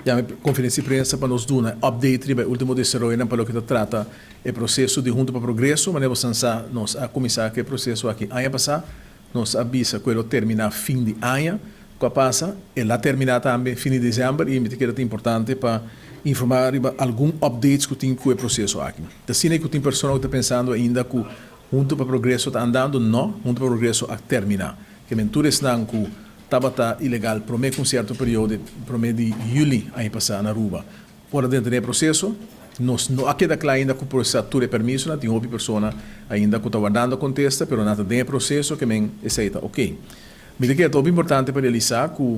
Yama konferensia di prensa pa nos duna update riba e último desaroyonan pa loke ta trata e proseso di Hunto pa Progreso. Manera boso sa, nos a kuminsá ku e proseso aki aña pasá. Nos a bisa ku e lo terminá fin di aña ku a pasa. El a terminá tambe fin di desèmber i mi ta kere ta importante pa informá riba algun updates ku tin ku e proseso aki. Ta asina ku tin persona ku ta pensando ainda ku Hunto pa Progreso ta andando? No, Hunto pa Progreso a terminá. Ke men tur esnan ku tabata ilegal promé ku un sierto periodo, promé di yüli aña pasá na Aruba, por a drenta den e proseso. Nos no a keda kla ainda ku prosesá tur e permisonan. Tin hopi persona ainda ku ta wardando kontesta, pero nan ta den e proseso, ke men esei ta oké. Mi ta kere ta hopi importante pa realisá ku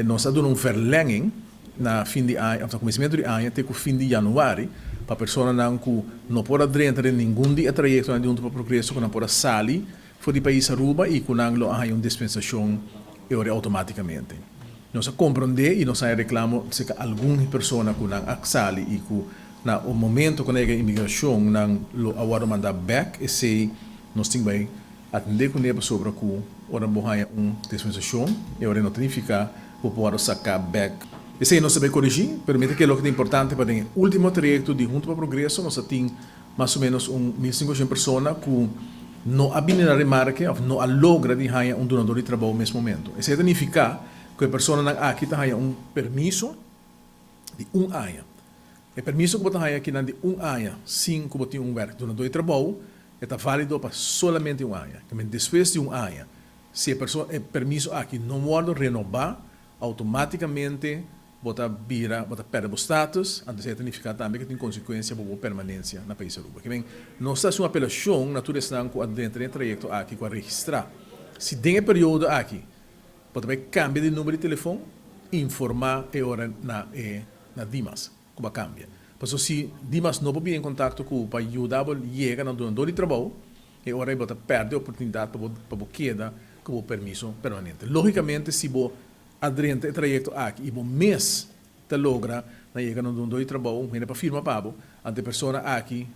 nos a duna un verlenging na fin di aña, òf na kuminsamentu di aña te ku fin di yanüari, pa personanan ku no por a drenta den ningun di e trayektonan di Hunto pa Progreso ku nan por a sali for di pais Aruba y cu nan lo a haya un dispensacion e ora automaticamente. Nos a comprende y nos a haya reclamo cerca algun persona cu nan a sali y cu na o momento cu nan yega inmigracion nan lo a wordo manda bek. Esey nos tin bay atende cune pasobra cu ora bo haya un dispensacion e ora no ta nifica cu bo por wordo saca bek. Esey nos ta bay corigi, pero mi ta kere loke ta importante pa den e ultimo trayecto di Hunto pa Progreso nos a tin Mas o ménos un 1500 persona ku no a bini na remarke òf no a logra di haña un dunador di trabou mes momento. Esei ta nifiká ku e personanan aki ta haña un permiso di un aña. E permiso ku bo ta haña akinan di un aña sin ku bo tin un wèrk dunador di trabou e ta válido pa solamente un aña. Despues di un aña si e persona e permiso aki no wòrdu renobá outomátikamente bo ta bira, bo ta pèrdè bo status, anto esei ta nifiká tambe ku tin konsekuensia pa bo permanensia na pais Aruba. Ke men, nos ta hasi un apelashon na tur esnan ku a drenta den e trayekto aki, ku a registrá. Si den e periodo aki bo ta bai kambia di number di telefon, informá e ora na e na Dimas ku bo a kambia. Pasobra si Dimas no por bini en kontakto ku bo pa yuda bo yega na un dunadó di trabou, e ora ei bo ta pèrdè e oportunidat pa bo pa bo keda ku bo permiso permanente. Lógikamente si bo a drenta e trayekto aki i bo mes ta logra na yega na un doi trabou, un hende pa firma pa bo, anto e persona aki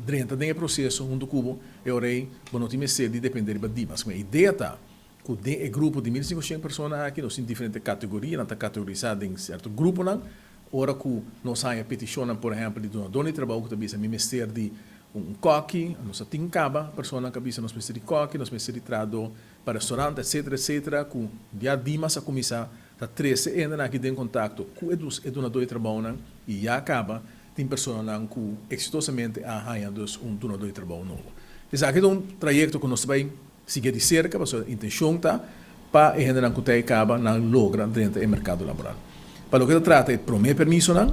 drenta den e proseso huntu ku bo, e ora ei bo no tin mester di depende riba Dimas. E idea ta ku den e grupo di 1500 persona aki nos tin diferente kategoria, nan ta kategorisá den sierto gruponan, ora ku nos haña petishonnan por ehèmpel di dunador di trabou ku ta bisa mi mester di un kòki, nos a tin kaba personanan ku a bisa nos mester di kòki, nos mester di trahadó pa restaurant etcetera etcetera cu ya Dimas a cuminsa ta trece e hendenan aki den contacto cu e dus e dunador di trabounan y ya caba tin personanan cu exitosamente a haya dus un dunador di trabou nobo. Esaki ta un trayecto cu nos ta bay sigui di cerca pasobra intencion ta pa e hendenan cu ta e caba nan logra drenta e mercado laboral. Pa loke ta trata e prome permisonan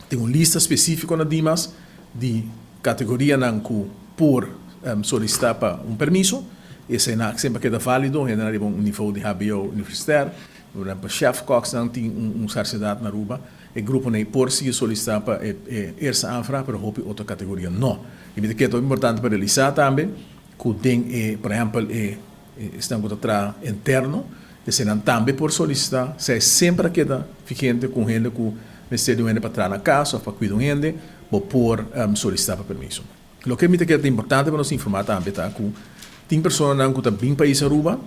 tin un lista specifico na Dimas di categorianan cu por solicita pa un permiso. Eseinan semper keda valido, hendenan riba un nivo di hbo universitair, por ehempel chef koksnan tin un scarsedad na Aruba. E gruponan ei por sigui solicita pa e eerste aanvraag, pero hopi otro categoria no. Y mi ta kere ta hopi importante pa realisa tambe cu den e, por ehempel e Esnan ku ta traha interno, eseinan tambe por solisitá. Esei semper a keda vigente ku un hende ku mester di un hende pa traha na kas òf pa kuida un hende, bo por solisitá pa permiso. Loke mi ta kere ta importante pa nos informá tambe ta ku tin personanan ku ta bin pais Aruba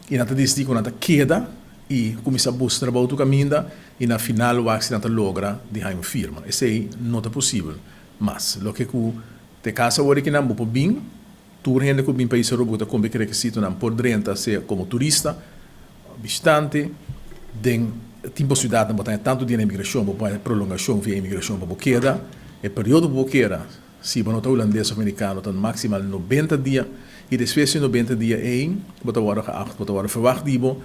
i nan ta disidí ku nan ta keda i kuminsá buska trabou tur kaminda i na final wak si nan ta logra di haña un firma. Esei no ta posibel mas. Loke ku ta e kas awor aki nan bo por bin. Tur hende ku bin pais Aruba ku ta kumpli ku rekisitonan por drenta sea komo turista, bishitante, den tin posibilidatnan bo ta haña tantu dia na imigrashon bo por haña prolongashon via imigrashon pa bo keda. E periodo ku bo keda si bo no ta hulandes òf merikano ta maksimal 90 dia i despues di 90 dia ei bo ta wòrdu geacht bo ta wòrdu ferwagt di bo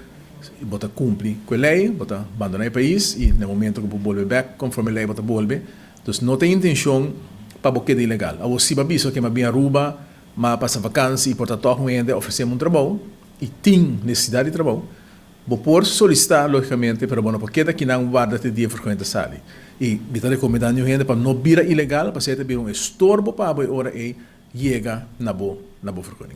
bo ta kumpli ku e lei bo ta bandoná e pais i na e momento ku bo bolbe bèk konforme e lei bo ta bolbe. Dus no ta intencion pa bo keda ilegal. Awor si bo a bisa oke m'a bin Aruba, m'a pasa vakansi y por ta tog un hende a ofrece mi un trabou y tin necesidad di trabou, bo por solicita logicamente pero bo no por keda kinan warda te dia vergunning ta sali. Y mi ta recomenda niun hende pa no bira ilegal pasobra ta bira un estorbo pa bo e ora ey yega na bo na bo vergunning.